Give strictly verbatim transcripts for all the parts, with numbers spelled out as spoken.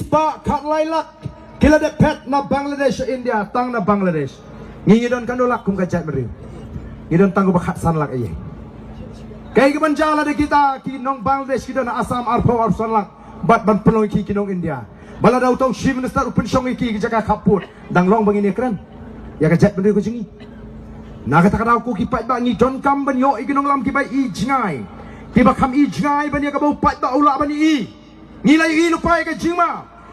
Spah khatlai lak ki la dep phet na Bangladesh sha India, tang na Bangladesh. Ngi ngi don katno lak kum ka jaitbynriew? Ngi don tang kumba khatsan lak ïa. Kaei kaban jia lada kita ki nong Bangladesh ki don ha Assam arphew arphew san lak bad ban pynlong ïa ki ki nong India? Ba lada uta u Chief Minister u pynshong ïa ki ki jaka khappud, dang long ba ngin ïakren ïa ka jaitbynriew ka jong ngi. Na kata ka daw ko ki paidbah, ngi donkam ban ïoh ïa ki nongïalam kiba i jngai, kiba kham i jngai ban ïa kaba u paidbah u lah ban i. Ngi la ïohi lypa ïa ka jingma.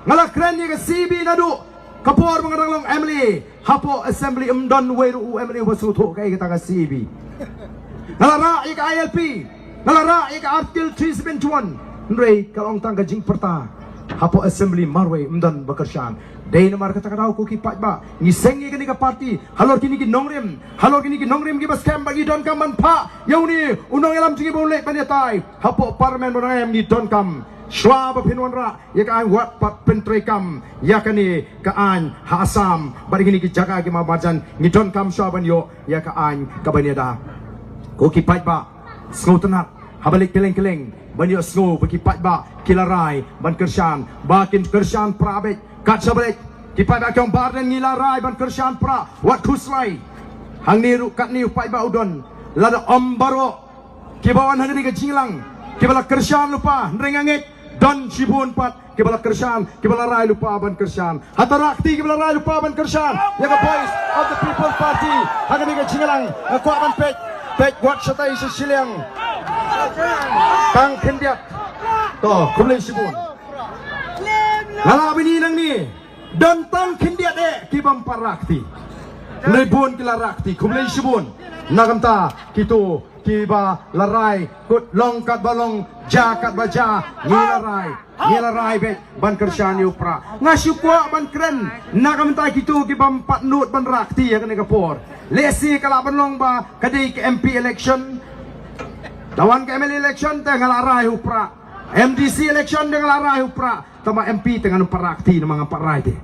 Nga la kren ïa ka C A B naduh ka por ba nga dang long M L A. Hapoh assembly ym don wei ruh u M L A uba sngewthuh kaei kata ka C A B. Nga la rah ïa ka I L P, nga la rah ïa ka Article three seven one. Hynrei ka long tang ka jingpyrta hapoh assembly marwei, ym don ba kyrshan. Dei namar kata ka daw ko ki paidbah, ngi seng ïa kane ka party halor kine ki nongrim, halor kine ki nongrim kiba skhem, ba ngi donkam ban phah ïa une u nongïalam jong ngi ba un leit ban ïatai hapoh parliament ba nang em. Ngi donkam shuwa ba phin wanrah ïa ka aiñ, wat pat pyntreikam ïa kane ka aiñ ha Assam bad ïa kine ki jaka ki marjan. Ngi donkam shuwa ban ïoh ïa ka aiñ kaban ïada. Ko ki paidbah, sngewtynnat, haba leit kylleng kylleng ban ïohsngew ba ki paidbah ki la rai ban kyrshan, ba kin kyrshan pra beit. Kat shaba leit, ki paidbah ki ong, Bah Ardent, ngi la rai ban kyrshan pra, wat khuslai. Hangne ruh katne u paidbah u don, lada ym baroh kiba wan ha kane ka jingïalang kiba la kyrshan lypa, hynrei nga ngeit don shibun pat kiba la kyrshan, kiba la rai lypa ban kyrshan. Hata rah kti kiba la rai lypa ban kyrshan ïa ka Voice of the People Party ha kane ka jingïalang. Nga kwah ban peit, peit wat shatai sha shiliang. Tang khyndiat. To, khublei shibun. Nga la bini nangne, don tang khyndiat eh ki bym pat rah kti. Hynrei bun ki la rah kti, khublei shibun. Na ka bynta kito kiba la rai, kut long katba long, jia katba jia, ngi la rai, ngi la rai beit ban kyrshan ïa u pra. Nga shu kwah ban kren na ka bynta kito ki bym pat nud ban rah kti ha kane ka por. Lehse ka lah ban long ba ka dei ka M P election, da wan ka M L A election te nga la rai u pra. M D C election te nga la rai u pra. Tangba M P te ngan ym pat rah kti namar ngam pat rai te.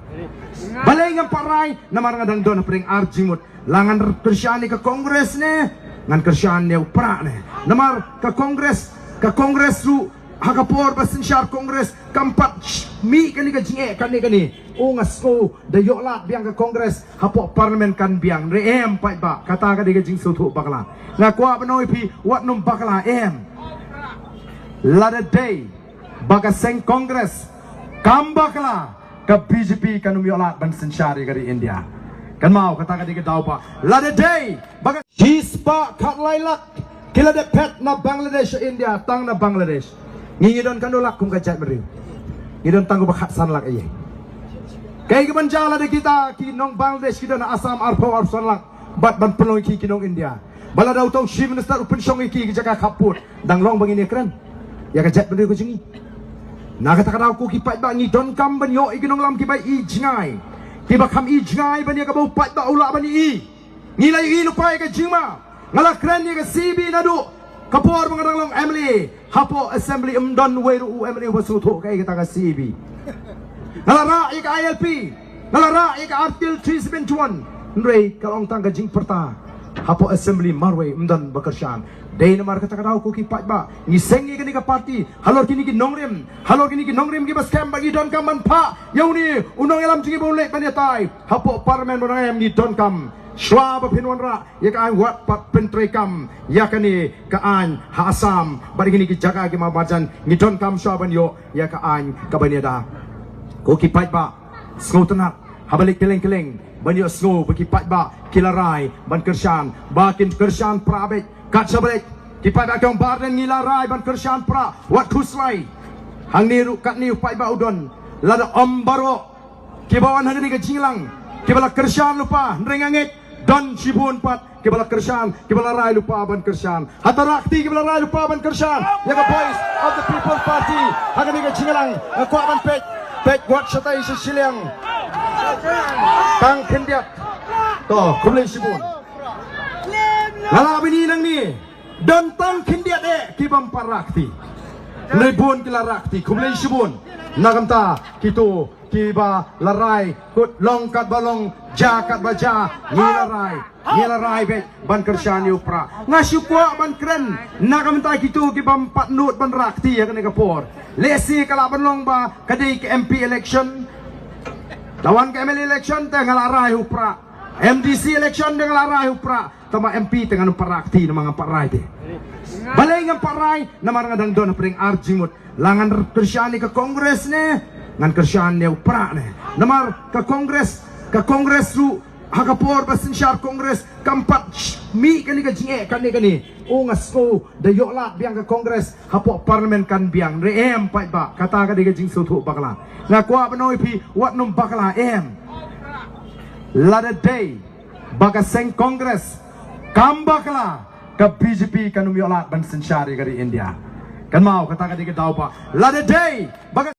Balei ngam pat rai? Namar nga dang don hapdeng ar jingmut. La ngan kyrshan ïa ka Congress ne ngan kyrshan ïa u pra ne. Namar ka Congress, ka Congress ruh ha ka por ba synshar Congress kam pat mih kane ka jingeh kane kane. O, nga sngew da ïoh lad biang ka Congress hapoh parliament kan biang. Hynrei em paidbah, kata ka dei ka jingsngewthuh bakla. Nga kwah ban ong ïa phi, wat nym bakla em. Lada dei ba ka seng Congress kam bakla, ka B J P kan ym ïoh lad ban synshar ïa ka ri India. Kynmaw, kata ka dei ka daw ba lada dei ba ka shispah khatlai lak ki la dep phet na Bangladesh sha India, tang na Bangladesh. Ngi ngi don katno lak kum ka jaitbynriew? Ngi don tang kumba khatsan lak ïa. Kaei kaban jia lada kita ki nong Bangladesh ki don ha Assam arphew arphew san lak bad ban pynlong ïa ki ki nong India? Ba lada uta u Chief Minister u pynshong ïa ki ki jaka khappud, dang long ba ngin ïakren ïa ka jaitbynriew ka jong ngi. Na kata ka daw ko ki paidbah, ngi donkam ban ïoh ïa ki nongïalam kiba i jngai, kiba kham i jngai ban ïa kaba u paidbah u lah ban i. Ngi la ïohi lypa ïa ka jingma. Nga la kren ïa ka C A B naduh ka por ba nga dang long M L A. Hapoh assembly ym don wei ruh u M L A uba sngewthuh kaei kata ka C A B. Nga la rah ïa ka I L P, nga la rah ïa ka Article three seven one. Hynrei ka long tang ka jingpyrta hapoh assembly marwei, ym don ba kyrshan. Dei namar kata ka daw ko ki paidbah, ngi seng ïa kane ka party halor kine ki nongrim, halor kine ki nongrim kiba skhem, ba ngi donkam ban phah ïa une u nongïalam jong ngi ba un leit ban ïatai hapoh parliament ba nang em. Ngi donkam shuwa ba phin wanrah ïa ka aiñ, wat pat pyntreikam ïa kane ka aiñ ha Assam bad ïa kine ki jaka ki marjan. Ngi donkam shuwa ban ïoh ïa ka aiñ kaban ïada. Ko ki paidbah, sngewtynnat, haba leit kylleng kylleng ban ïohsngew ba ki paidbah ki la rai ban kyrshan, ba kin kyrshan pra beit. Kat shaba leit, ki paidbah ki ong, Bah Ardent, ngi la rai ban kyrshan pra, wat khuslai. Hangne ruh katne u paidbah u don, lada ym baroh kiba wan ha kane ka jingïalang kiba la kyrshan lypa, hynrei nga ngeit don shibun pat kiba la kyrshan, kiba la rai lypa ban kyrshan. Hata rah kti kiba la rai lypa ban kyrshan ïa ka Voice of the People Party ha kane ka jingïalang. Nga kwah ban peit, peit wat shatai sha shiliang. Tang khyndiat. To, khublei shibun. Nga la bini nangne, don tang khyndiat eh ki bym pat rah kti. Hynrei bun ki la rah kti, khublei shibun. Na ka bynta kito Kiba la rai, kut long katba long, ja katba ja, ngi la rai, ngi la rai beit ban kyrshan ïa u Prah. Nga shu kwah ban kren na ka bynta kito ki bym pat nud ban rah kti ha kane ka por. Lehse ka lah ban long ba ka dei ka M P election, la wan ka M L A election te nga la rai u Prah, M D C election te nga la rai u Prah. Tangba M P te ngan ym pat rah kti namar ngam pat rai te. Balei ngam pat rai? Namar nga dang don hapdeng ar jingmut. La ngan kyrshan ïa ka Congress ne ngan kyrshan ïa u Prah ne. Namar ka Congress, ka Congress ruh ha ka por ba synshar Congress kam pat mih kane ka jingeh kane kane. U nga sngew da ïoh lad biang ka Congress hapoh Parliament kan biang. Re em pat ba kata ka dei ka jingsngewthuh bakla. Nga kwah ban ong ïa phi wat nym bakla em. Lada dei ba ka seng Congress kam bakla, ka B J P kan ym ïoh lad ban synshar ïa ka ri India. Kan mau kata ka dei ka daw ba lada dei ba ka